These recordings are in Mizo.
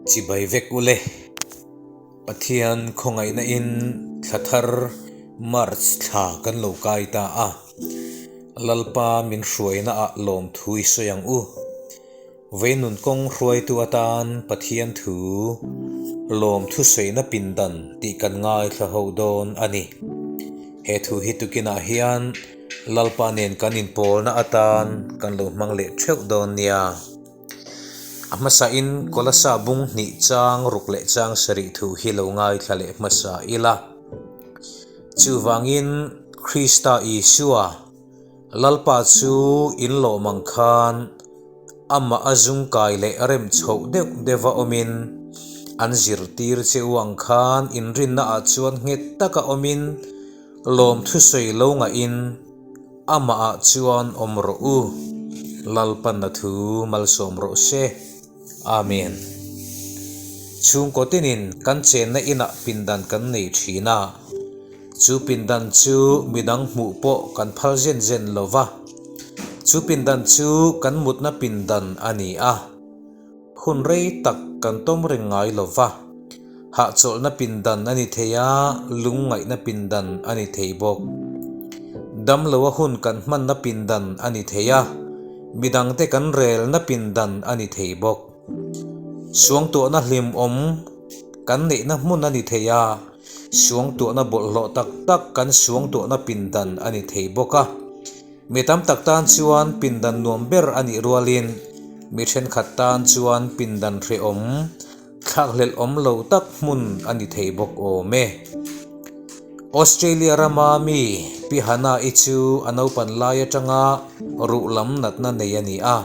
Chibai vek ule. Pathian khawngaihna in thla thar March thla kan lo kai ta a. Lalpa min hruaina ah lawmthu i sawi ang u. Veinun kawng hruaitu atan Pathian thu lawmthu sawina pindan tih kan ngaithla ho dawn a ni. He thu hi tukinah hian Lalpa nen kan inpawlna atan kan lo hmang leh theuh dawn nia. A hmasain Kolasa bung hnih chang ruk leh chang sarih thu hi lo ngaithla leh hmasa ila. Chuvangin Krista Isua Lalpa chu in lawm ang khan amah a zungkai leh rem chhoh deuh deuha awmin an zirtir che u ang khan inrinna ah chuan nghet taka awmin lawmthu sawi lo ngahin amah ah chuan awm rawh u. Lalpanna thu malsawm rawh se. Amen. Chhungkaw tinin kan chenna inah pindan kan nei thin a, chu pindan chu midang hmuh pawh kan phal zen zen lo va, chu pindan chu kan mutna pindan a ni a, hun rei tak kan tawm reng ngai lo va, hahchawlhna pindan a ni thei a, lungngaihna pindan a ni thei bawk. Damloa hun kan hmanna pindan a ni thei a. Midangte kan relna pindan a ni thei bawk. Suangtuahna hlimawm kan neihna hmun a ni thei a, suangtuahna bawlhhlawh tak tak kan suangtuahna pindan a ni thei bawk a. Mi tam tak tan chuan pindan nuam ber a nih rualin mi thenkhat tan chuan pindan hrehawm, Thlakhlelh awm lo tak hmun a ni thei bawk awm e. Australia rama mi Pi Hannah-i chu a naupan lai atanga ruh lam natna nei a ni a.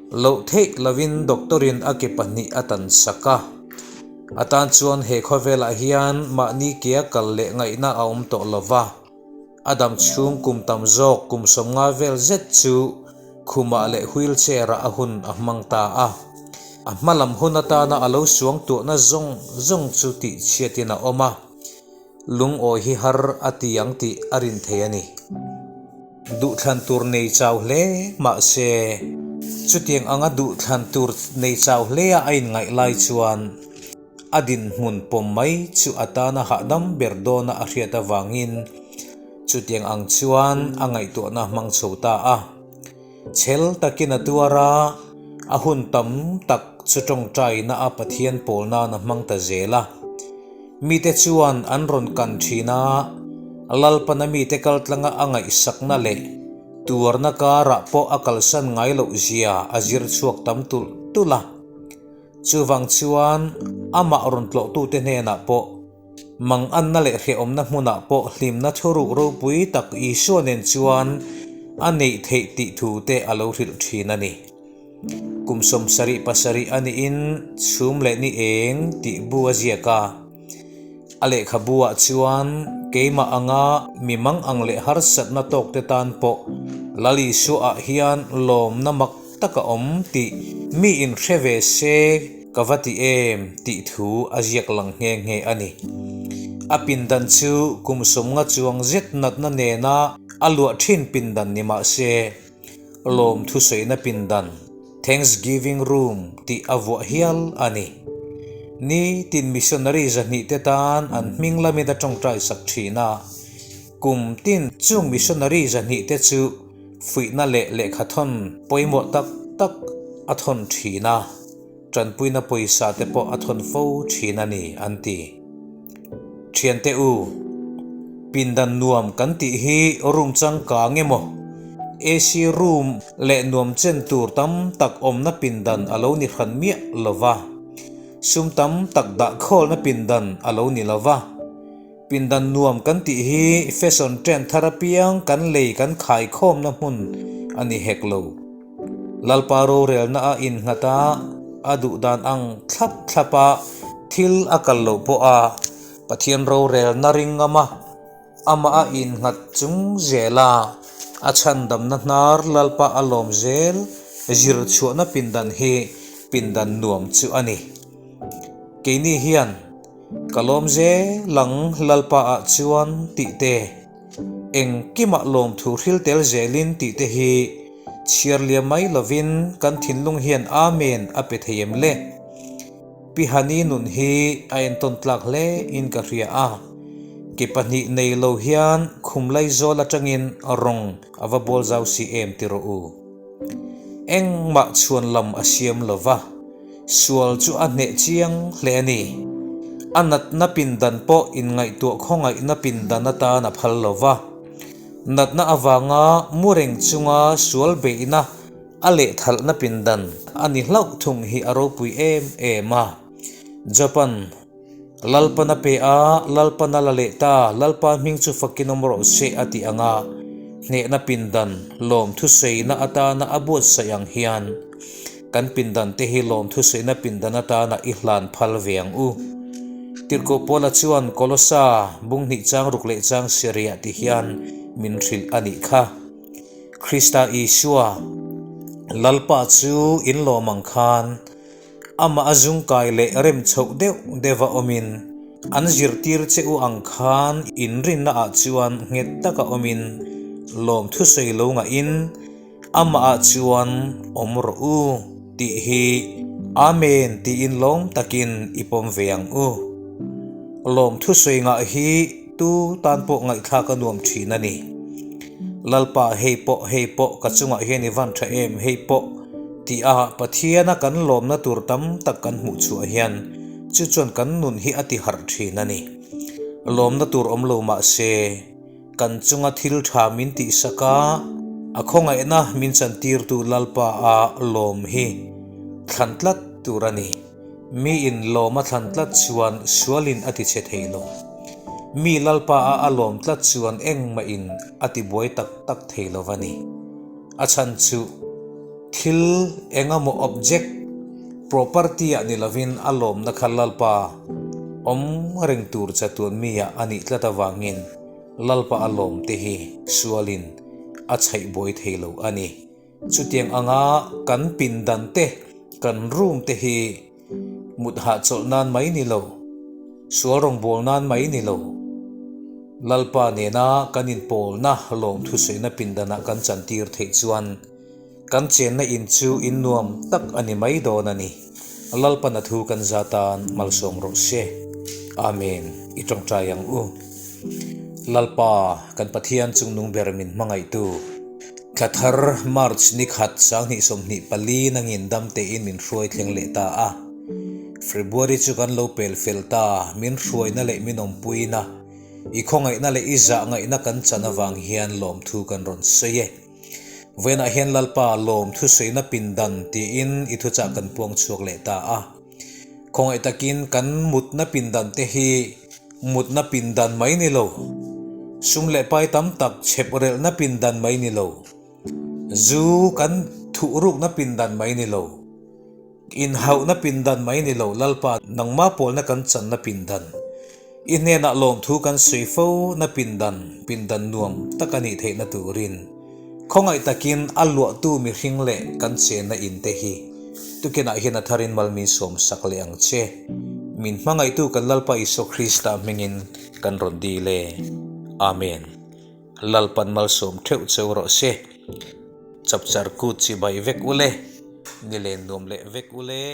Loh theih lovin doctor-in a ke pahnih a tan sak a. A tan chuan he khawvelah hian mahni kea kal leh ngaihna a awm tawh lo va. A dam chhung kum tam zawk kum 50 vel zet chu khumah leh wheelchair ah a hun a hmang ta a. A hma lam hun atana a lo suang tuahna zawng zawng chu tih chhiatin a awm a, lungawi hi har a ti ang tih a rin thei a ni. Duhthlan tur nei chau hle mahse, chutiang anga duhthlan tur nei chau hlea a inngaih lai chuan, A dinhmun pawm mai chu a tana hahdam ber dawna a hriat avangin chutiang ang chuan a ngaihtuahna hmang chho ta a. Chhel takin a tuar a, a hun tam tak chu tawngtaina a Pathian pawl nan a hmang ta zel a. Mite chuan an rawn kan thin a, Lalpana mite kaltlanga a ngaihsakna leh tuarna karah pawh a kalsan ngai loh zia a zir chhuak tam tulh tulh a. Chuvang chuan amah rawn tlawhtute hnenah pawh, manganna leh hrehawmna hmunah pawh hlimna thuruk ropui tak Isua nen chuan a neih theih tih thute a lo hrilh thin a ni. Kum 77 a nihin chhum leh ni eng tih bu a ziak a. A lehkhabu ah chuan keimah anga mi mang ang leh harsatna tawkte tan pawh Lal Isua ah hian lawmna mak tak a awm tih mi in hre ve se ka va ti em tih thu a ziak lang nghe nghe a ni. A pindan chu kum 50 chuang zet natna nena a luah thin pindan ni mah se, lawm thusawiina pindan, Thanksgiving Room, tih a vuah hial a ni. Ni tin missionary 200 te tan an hming lamin a tawngtai sak thin a. Kum tin chung missionary 200 te chu fuihna leh lehkhathawn pawimawh tak tak a thawn thin a, tanpuina pawisa te pawh a thawn fo thin a ni an ti. Thiante u, pindan nuam kan tih hi room changkang emaw, AC room leh nuam chen tur tam tak awmna pindan a lo ni hran miah lo va, sum tam tak dah khawlna pindan a lo ni lo va. Pindan nuam kan tih hi fashion trend thar apiang kan lei kan khaikhawmna hmun a ni hek lo. Lalpa rorelna a innghat a, a duh dan ang thlap thlap a, thil a kal loh pawh a, Pathian rorelna ring ngam a, amah a innghat chung zel a, a chhandamna hnar Lalpa a lawm zel zir chhuahna pindan hi pindan nuam chu a ni. Keini hian ka lawm zel ang Lalpa ah chuan tih te. Engkimah lawmthu hril tel zelin tih te hi chhiar liam mai lovin kan thinlung hian Amen a pe thei em le? Pi Hani nun hi a entawn tlak hle in ka hria a, ke pahnih nei lo hian khum laizawl atangin rawng a va bawl zau si em ti rawh u. Engmah chhuan lam a siam lo va, sual chu a hneh chiang hle a ni. A natna pindan pawh inngaihtuah khawngaihna pindan atan a phal lo va, natna avanga mu reng chunga sual beihna a lehthalhna pindan a ni hlauh thung hi a ropui em em a. Japan. Lalpan a pe a, Lalpan a la leh ta, Lalpa hming chu fakin awm rawh se a tih ang a, hnehna pindan lawmthusaina atana a buatsaih ang hian kan pindan te hi lawmthusaina pindan atana i hlan phal ve ang u. Tirhkoh Paula chuan Kolosa bung hnih chang ruk leh chang seriah ti hian min hrilh a nih kha. Krista Isua, Lalpa chu in lawm ang khan, Amah a zungkai leh rem chhoh deuh deuha awmin, an zirtir che u ang khan inrinna ah chuan nghet taka awmin lawmthusawi lo ngahin amah ah chuan awm rawh u tih hi Amen tiin lawm takin i pawm ve ang u. Lawmthusawi ngah hi tu tan pawh ngaihthlak a nuam thin a ni. Lalpa hei pawh hei pawh ka chungah hian i van tha em hei pawh Tih a Pathiana kan lawmna tur tam tak kan hmuh chhuah hian chu chuan kan nun hi a ti harh thin a ni. Lawmna tur awm lo mah se, kan chunga thil tha min tihsak a, a khawngaihna min chantirtu Lalpa a lawm hi thlan tlat tur a ni. Miin lawm a thlan tlat chuan sualin a ti chhe thei lo. Mi Lalpa a a lawm tlat chuan engmahin a ti buai tak tak thei lo va ni. A chhan chu thil engemaw object, property ah ni lovin a lawmna kha Lalpa awm reng tur chatuan mi ah a nih tlat avangin Lalpa a lawm te hi sualin a chhaih buai thei lo a ni. Chutiang anga kan pindan te, kan room te hi Mut hahchawlh nan mai ni lo, sual rawngbâwl nan mai ni lo, Lalpa nena kan inpâwlna lawmthusawiina pindanah kan chantîr theih chuan kan chenna in chu in nuam tak a ni mai dawn a ni. Lalpan a thu kan za tan malsawm rawh se. Amen. I tawngtai ang u. Lalpa, kan Pathian chungnung ber min hmangaihtu. Thla thar March ni khat 2024 nangin dam tein min hruai thleng leh ta a. February chu kan lo pel fel ta, min hruaina leh min awmpuina, i khawngaihna leh i zah ngaihna kan chan avang hian lawmthu kan rawn sawi e. Vawiinah hian Lalpa lawmthu sawina pindan tiin i thuchah kan puang chhuak leh ta a. Khawngaih takin kan mutna pindan te hi mutna pindan mai ni lo, sum leh pai tam tak chhep relhna pindan mai ni lo, zu kan thuhrukna pindan mai ni lo, inhauhna pindan mai ni lo, Lalpa nangma pawlna kan channa pindan, i hnenah lawmthu kan sawi fo na pindan, pindan nuam tak a nih theihna turin. Khawngaih takin a luahtu mihring leh kan chenna in te hi tukinah hian a tharin mal min sawmsak leh ang che. Min hmangaihtu kan Lalpa Isua Krista hmingin kan rawn dil e. Amen. Lalpan malsawm theuh cheu rawh se. Chapchar kut chibai vek ule, nilen nuam leh vek ule.